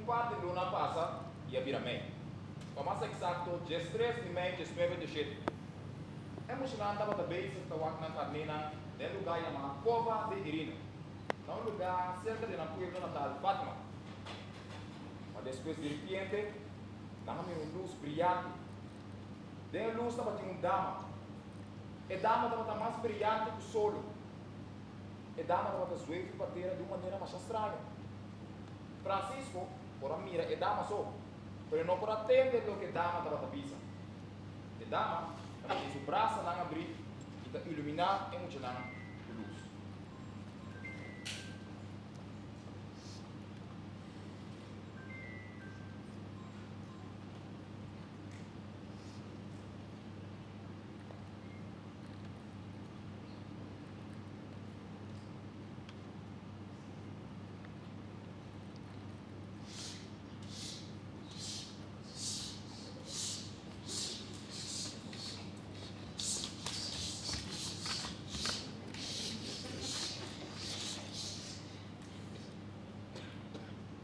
par di luna a pasa i a bira mei. Pa mas eksakto, diestres di mei diesnuebe dieshete. E muchanan tabata bezig ta wak nan karnénan den lugá yamá Cova de Irina, na un lugá serka di nan pueblo natal Fátima. Ma despues diripiente nan a mira un lus briante. Den e lus tabatin un dama. E dama tabata mas briante ku solo. E dama tabata zweef riba tera di un manera masha straño. Francisco por a mira e dama so, pero e no por a tende loke e dama tabata bisa. E dama tabatin su brasanan abrí i ta iluminá e muchanan ku lus.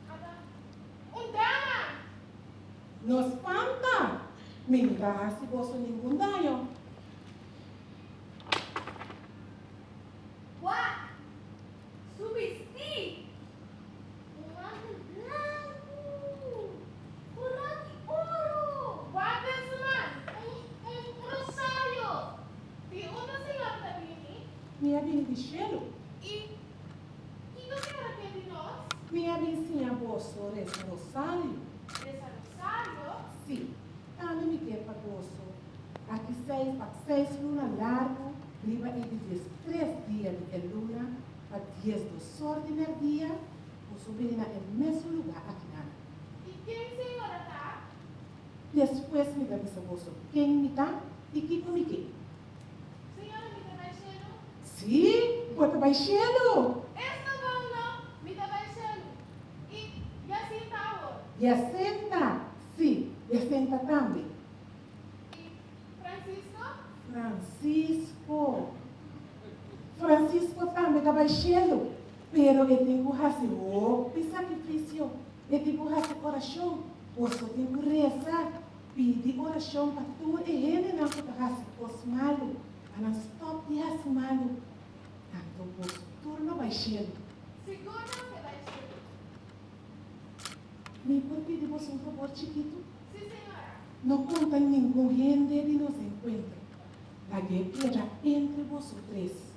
Ata un dama! No spanta! Mi no ta hasi boso ningun daño. Wak! Su bistí! Un mantel blanku! Korant di oro! Wak den su man! Un, un rosario! Di unda Señor ta bini? Mi a bini di shelu. I kiko Señor a ke di nos? Mi a bin siña boso resa rosario. Resa rosario? Sí, tambe mi ke pa boso. Aki seis pa seis luna largu riba e di diestres dia di e luna pa diesdosor di merdia boso bini na e mesun lugá akinan. I ken Señora ta? Despues mi ta bisa boso ken mi ta i kiko mi ke. Señora, mi ta bai shelu? Sí, bo ta bai shelu! Esta bon no, mi ta bai shelu. I Jacinta awor? Jacinta, sí, Jacinta tambe. I Francisco? Francisco. Francisco tambe ta bai shelu, pero e tin ku hasi hopi sakrifisio. E tin ku hasi orashon. Boso tin ku resa, pidi orashon pa tur e hendenan ku ta hasi kos malu, pa nan stòp di hasi malu. Anto boso tur lo bai shelu. Sigur nos ke bai shelu. Mi por pidi boso un fabor chikitu? Si, señora. No konta ningun hende di nos enkuentro. Lag'é keda entre boso tres.